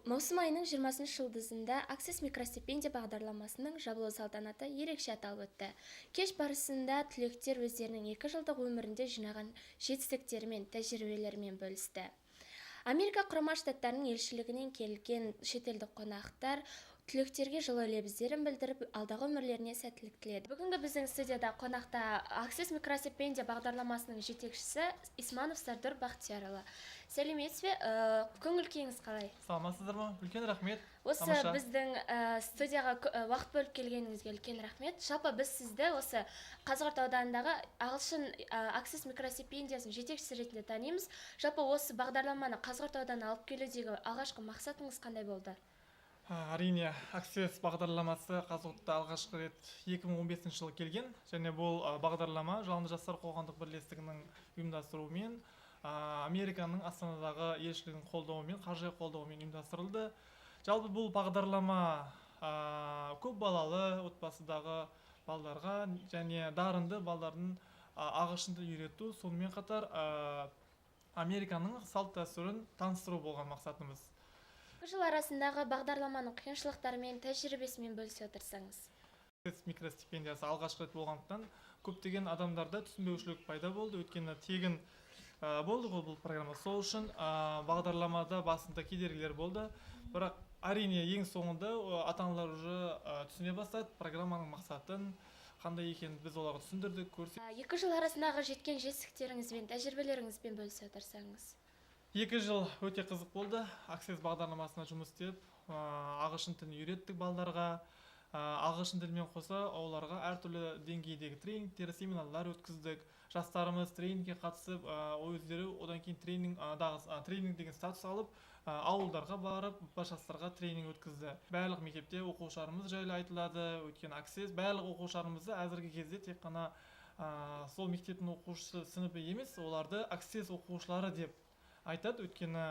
Маусым айының 20 жұлдызында Access микростипендия бағдарламасының жабылу салтанаты ерекше аталып өтті. Кеш барысында түлектер өздерінің 2 жылдық өмірінде жинаған жетістіктерімен, тәжірибелерімен бөлісті. Америка Құрама Штаттарының елшілігінен келген шетелдік қонақтар түлектерге жылы лебіздерін білдіріп, алдағы өмірлеріне сәттілік тіледі. Бүгінгі біздің студияда қонақта Access микростипендия бағдарламасының жетекшісі Исманов Сардор Бақтиярұлы. Сәлеметсіз бе? Көңіл күйіңіз қалай? Саламатсыздар ма? Үлкен рахмет. Осы Тамаша. біздің студияға уақыт бөліп келгеніңізге үлкен рахмет. Жалпы, біз сізді осы Қазығұрт ауданындағы ағылшын Access микростипендиясының жетекшісі ретінде танимыз. Жалпы, осы бағдарламаны Қазығұрт ауданына алып келудегі алғашқы мақсатыңыз қандай болды? Әрине, Access бағдарламасы Қазығұртта алғашқы рет 2015 жылы келген және бұл бағдарлама «Жалынды жастар» қоғамдық бірлестігінің ұйымдастыруымен, Американың Астанадағы елшілігінің қолдауымен, қаржылай қолдауымен ұйымдастырылды. Жалпы, бұл бағдарлама көп балалы отбасыдағы балдарға және дарынды балдардың ағылшын тілін үйрету, сонымен қатар Американың салт дәстүрін таныстыру болған мақсатымыз. 2 жыл арасындағы бағдарламаның қиыншылықтарымен, тәжірибесімен бөлісе отырсаңыз. Микростипендиясы алғашқы рет болғандықтан, көптеген адамдарда түсінбеушілік пайда болды, өйткені тегін болды ғой бұл программа. Сол үшін бағдарламада басында кедергілер болды, бірақ, әрине, ең соңында ата аналар уже түсіне бастады программаның мақсатын қандай екенін. Біз оларға түсіндірдік, көрсеттік. 2 жыл арасындағы жеткен жетістіктеріңізбен, тәжірибелеріңізбен бөлісе отырсаңыз. 2 жыл өте қызық болды Access бағдарламасына жұмыс істеп. Ағылшын тілін үйреттік балдарға. Ағылшын тілімен қоса оларға әртүрлі деңгейдегі тренингтер, семинарлар өткіздік. Жастарымыз тренингке қатысып, өздері одан кейін тренинг тренинг деген статус алып, ауылдарға барып, жастарға тренинг өткізді. Барлық мектепте оқушыларымыз жайлы айтылады, өйткені Access барлық оқушыларымызды әзіргі кезде тек қана сол мектептің оқушысы сыныбы емес, оларды Access оқушылары деп айтады, өйткені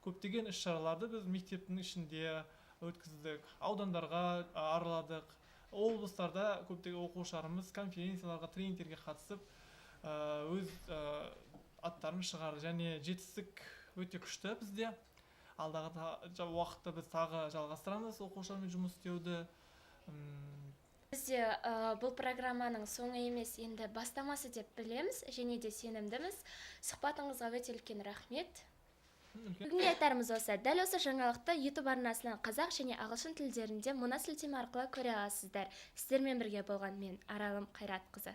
көптеген іс шараларды біз мектептің ішінде өткіздік, аудандарға араладық, облыстарда көптеген оқушыларымыз конференцияларға, тренингтерге қатысып, өз аттарын шығарды. Және жетістік өте күшті бізде. Алдағы уақытта біз тағы жалғастырамыз оқушылармен жұмыс істеуді. Бізде бұл программаның соңы емес, енді бастамасы деп білеміз және де сенімдіміз. Сұхбатыңызға өте үлкен рахмет. Үлкен. Бүгінге айтарымыз осы. Дәл осы жаңалықты YouTube арнасынан қазақ және ағылшын тілдерінде мына сілтеме арқылы көре аласыздар. Сіздермен бірге болған мен, Аралым Қайратқызы.